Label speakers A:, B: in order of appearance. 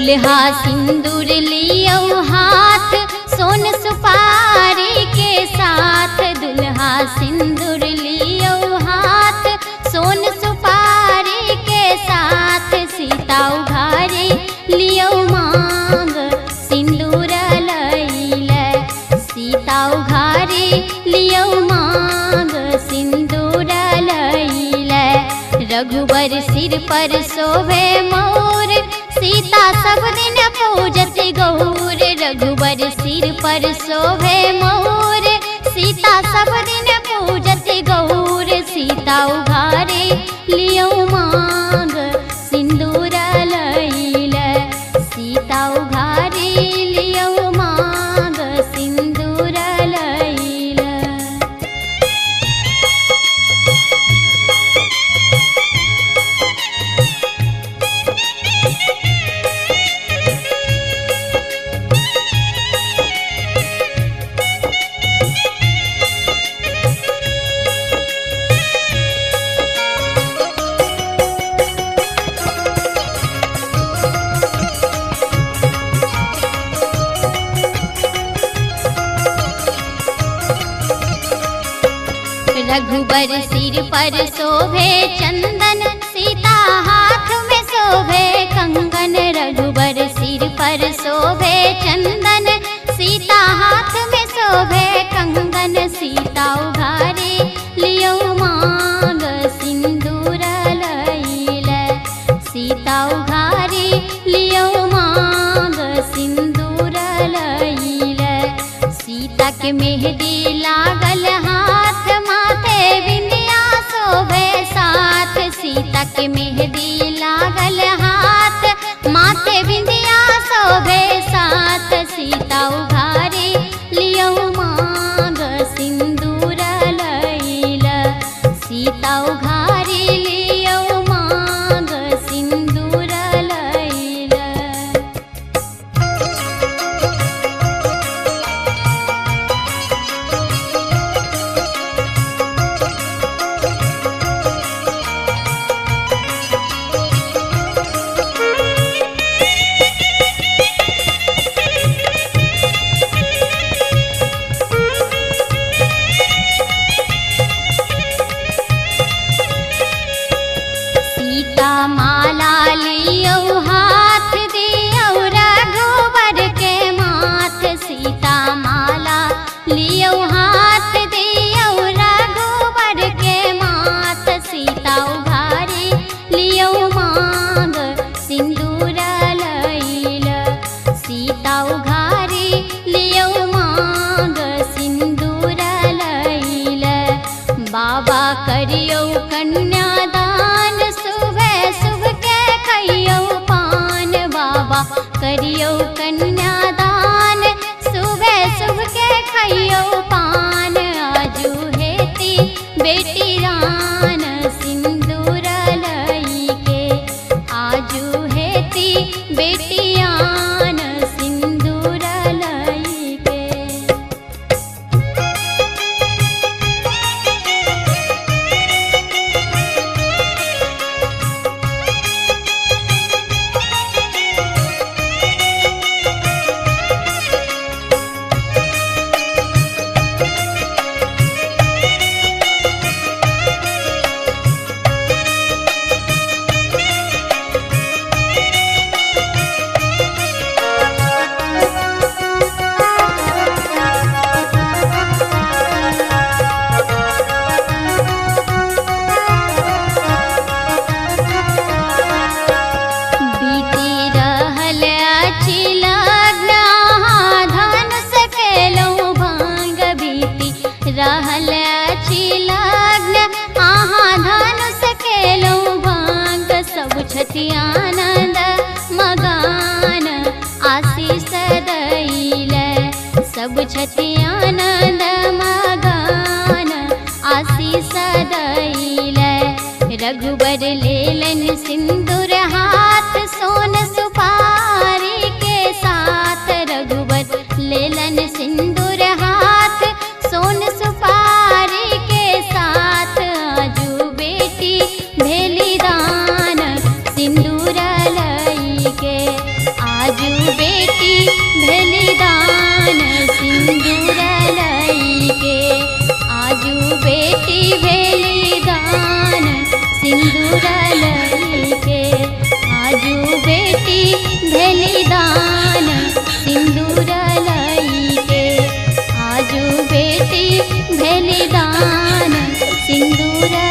A: दुल्हा सिंदूर लियौ हाथ सोन सुपारी के साथ। दुल्हा सिंदूर लियौ हाथ सोन सुपारी के साथ। सीता उघारी लियौ मांग सिंदूर लैले। सीता उघारी लियौ मांग सिंदूर लैले। रघुबर सिर पर शोभे मोर, सीता सब दिन पूजत गौर। रघुबर सिर पर शोभे मोर, सीता सब दिन पूजत गौर। सीता उघारे लियौ मांग सिंदूर लैले। सीता उघारे लियौ मांग सिंदूर लैले। रघुबर सिर पर शोभे चंदन, सीता हाथ में शोभे कंगन। रघुबर सिर पर शोभे चंदन, सीता हाथ में शोभे कंगन। सीता उघारे लियौ मांग सिंदूर लैले। सीता उघारे लियौ मांग सिंदूर लैले। सीता के मेहंदी लागल हाथ, माथे बिंदिया शोभे साथ। सीता के मेहंदी लागल हाथ, माथे बिंदिया शोभे साथ। सीता उघारे लियौ मांग सिंदूर लैले। सीता उघारे लियौ मांग सिंदूर लैले। सीता माला लियौ हाथ, दियौ रघुबर के माथ। सीता माला लियौ हाथ, दियौ रघुबर के माथ। सीता उघारे लियौ मांग सिंदूर लैले। सीता उघारे लियौ मांग सिंदूर लैले। बाबा करियौ कन्यादान, सुबह शुभ के खइयौ पान। बाबा करियौ कन्यादान, सुबह शुभ के खइयौ पान। आजू हेती बेटी रान सिंदूर लैके। आजू हेती बेटी आन सिंदूर लैके। बलिदान, सिंदूर